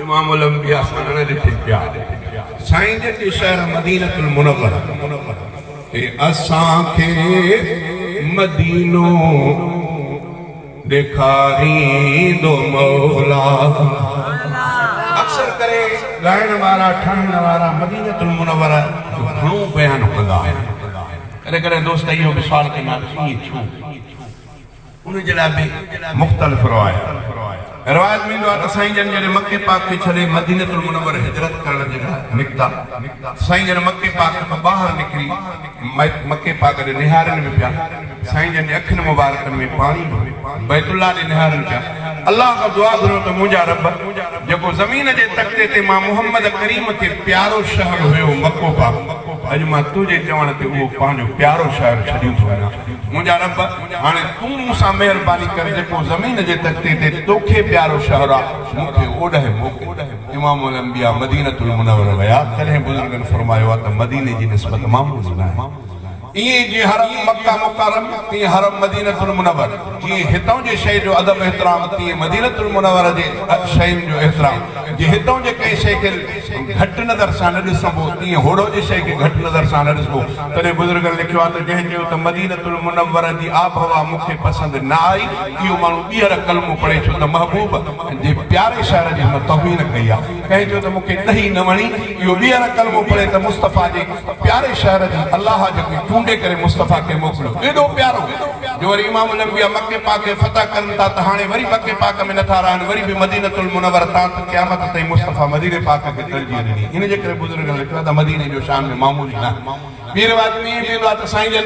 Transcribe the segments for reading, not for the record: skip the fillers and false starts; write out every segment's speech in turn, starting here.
امام الانبياء سان اڻ ڏٺي پيار سائين جن جي شهر مدينة المنوره تي اسان کي مدينو ڏيکاريندو مولا. اڪثر ڪري ڳائڻ وارا ٺاهڻ وارا مدينة المنوره جو گهڻو بيان ڪندا آهن. ڪڏهن ڪڏهن دوست اهو به سوال ڪندا آهن ته ائين ڇو؟ ان جي لاء به مختلف روايت روايت ۾ ايندو آهي ته سائين جن جڏهن مڪي پاڪ کي ڇڏي مدينة المنور هجرت ڪرڻ جي لاء نڪتا سائين جن مڪي پاڪ کان ٻاهر نڪري مڪي پاڪ ڏي نهارين به پيا سائين جن جي اکين مبارڪن ۾ پاڻي به هو بيت الله ڏي نهارين پيا الله کان دعا گهريو ته منهنجا رب جيڪو زمين جي تختي تي مان محمد ڪريم کي پيارو شهر هيو مڪو پاڪ اڄ مان تنهنجي چوڻ تي اهو پنهنجو پيارو شهر ڇڏيون ٿو وڃان منهنجا رب هاڻي تون مون سان مهرباني ڪر جيڪو زمين جي تختي تي توکي پيارو شهر آ مون کي اوڏهه موڪل. امام الانبياء مدينة المنوره ويا تڏهن بزرگن فرمايو آ ته مديني جي نسبت معمولي ناهي. ائين جيئن حرم مڪه مڪرم تيئن حرم مدينة المنور، جيئن هتئون جي شيء جو ادب احترام تيئن مدينة المنوره جي شين جو احترام، جيئن هتئون جي ڪنهن شيء کي گهٽ نظر سان نه ڏسبو تيئن هوڏهو جي شيء کي گهٽ نظر سان نه ڏسبو. تڏهن بزرگن لکيو آهي ته جنهن چيو ته مدينة المنوره جي آبهوا مون کي پسند نه آئي اهو ماڻهو ٻيهر ڪلمو پڙهي ڇو ته محبوب جي پياري شهر جي هن توهين ڪئي آهي. ڪنهن چيو ته مون کي ڏهي نه وڻي اهو ٻيهر ڪلمو پڙهي ته مصطفيٰ جي پياري شهر جي الله جيڪي چونڊي ڪري مصطفيٰ کي موڪليو ايڏو پيارو جو وري امام الانبياء مڪي پاڪ کي فتح ڪرن ٿا ته هاڻي وري مڪي پاڪ ۾ نٿا رهن وري به مدينة المنوره تان ته قيامت تائين مصطفيٰ مديني پاڪ کي ترجيح ڏني ان جي ڪري بزرگن لکيو آهي ته مديني جو شان به معمولي ناهي ٻي روايت ۾ ائين به ايندو آهي ته سائين جن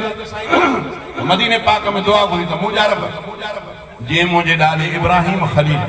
مديني پاڪ ۾ دعا گهري ته منهنجا رب! جنهن منهنجي ڏاڏي ابراهيم خليل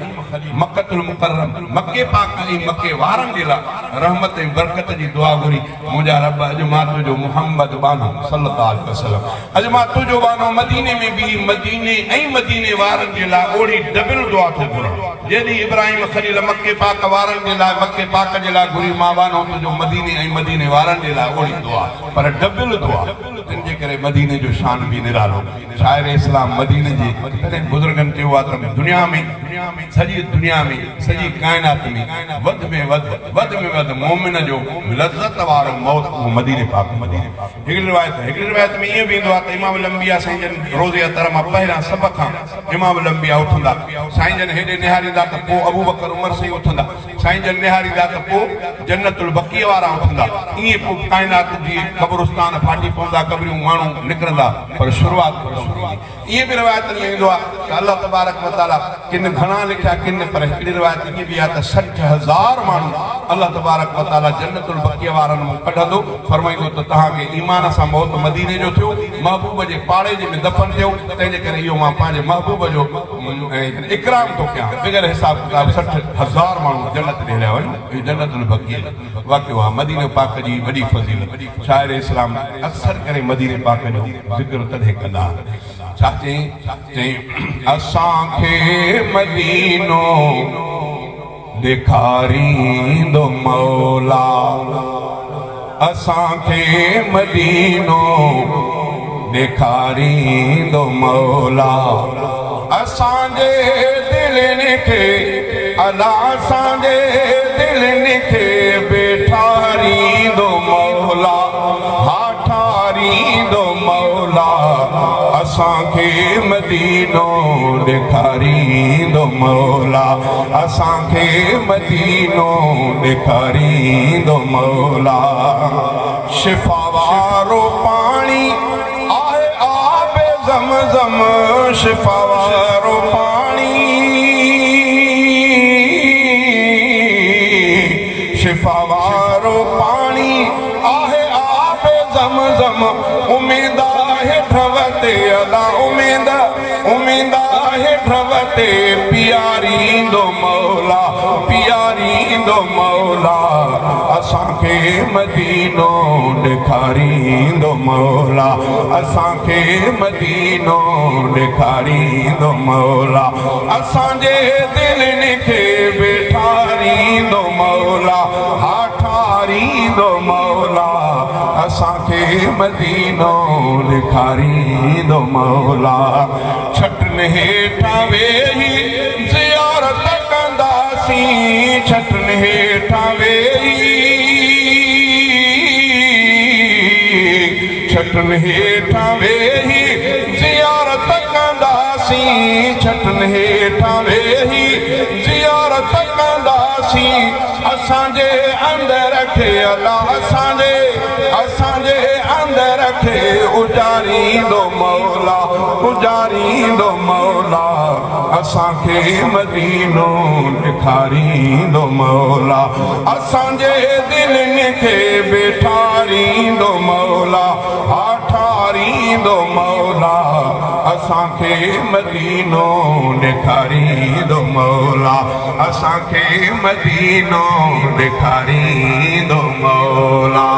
مڪة المڪرم، مڪي پاڪ ۽ مڪي وارن جي لاء رحمت ۽ برڪت جي دعا گهري، منهنجا رب اڄ مان تنهنجو محمد ٻانهو صلّي الله عليه وسلّم اڄ مان تنهنجو ٻانهو مديني ۾ بيهي مديني ۽ مديني وارن جي لاء اوڙي ڊبل دعا ٿو گهران جيڏي ابراهيم خليل مڪي پاڪ وارن جي لاء مڪي پاڪ جي لاء گهري مان ٻانهو تنهنجو مديني ۽ مديني وارن جي لاء اوڙي دعا پر ڊبل دعا تنهن جي ڪري مديني جو شان به نرالو. شاعر اسلام مديني جي تڏهن بزرگن چيو آهي ته دنيا ۾ سڄي دنيا ۾ سڄي ڪائنات ۾ وڌ ۾ وڌ وڌ ۾ وڌ مؤمن جو لذت وارو موت اهو مديني پاڪ ۾ آهي. هڪڙي روايت هڪڙي روايت ۾ ائين به ايندو آهي ته امام الانبياء سائين جن روضي اطهر مان پهريان سڀ کان امام الانبياء اٿندا سائين جن هيڏي نهاريندا ته پوء ابوبڪر عمر سائين اٿندا سائين جن نهاريندا ته پوء جنت البقيع وارا اٿندا، ائين پوء ڪائنات جي قبرستان ڦاٽي پوندا، قبريون ماڻهو نڪرندا، پر شروعات اتئون ٿيندي. ائين به روايتن ۾ ايندو آهي ته الله تبارڪ و تعاليٰ ڪن گهڻا لکيا ڪن پر هڪڙي روايت ائين به آهي ته 60,000 ماڻهو الله تبارڪ و تعاليٰ جنت البقيع وارن مان ڪڍندو، فرمائيندو ته توهان کي ايمان سان موت مديني جو ٿيو، محبوب جي پاڙي جي ۾ دفن ٿيو، تنهن جي ڪري اهو مان پنهنجي محبوب جو اڪرام ٿو ڪيان، بغير حساب ڪتاب 60,000 ماڻهو جنت ڏي هليا وڃن، اهو جنت البقيع جو واقعو آهي، مديني پاڪ جي وڏي فضيلت، شاعر اسلام اڪثر ڪري مديني پاڪ جو ذڪر تڏهن ڪندا آهن، ڇا چيائين؟ چيائين، اسان کي مدينو ڏيکاريندو مولا، اسان کي مدينو ڏيکاريندو مولا، اسان جي دلين کي الا اسان جي دلين کي به ٺاريندو مولا، ها ٺاريندو مولا، اسان کي مدينو ڏيکاريندو مولا، اسان کي مدينو ڏيکاريندو مولا. شفا وارو پاڻي آهي آب زمزم، شفا وارو پاڻي، شفا وارو پاڻي آهي آب زمزم، اميد آهي ڍؤ تي ادا اميد، اميد آهي ڍؤ تي پياريندو مولا، پياريندو مولا، اسان کي مدينو ڏيکاريندو مولا، اسان کي مدينو ڏيکاريندو مولا، اسان جي دلين کي به ٺاريندو مولا، ها ٺاريندو مولا، اسان کي مدينو ڏيکاريندو مولا. ڇٽن هيٺان ويهي زيارت ڪنداسين. ڇٽن هيٺان ويهي، ڇٽن هيٺان ويهي زيارت ڪنداسين، ڇٽن هيٺان ويهي زيارت ڪنداسين، اسان جي اندر کي الله اسان جي اسان جي اندر کي اجاريندو مولا اجاريندو مولا اسان کي مدينو ڏيکاريندو مولا اسان جي دلين کي به ٺاريندو مولا ها ٺاريندو مولا اسان کي مدينو ڏيکاريندو مولا اسان کي مدينو ڏيکاريندو مولا.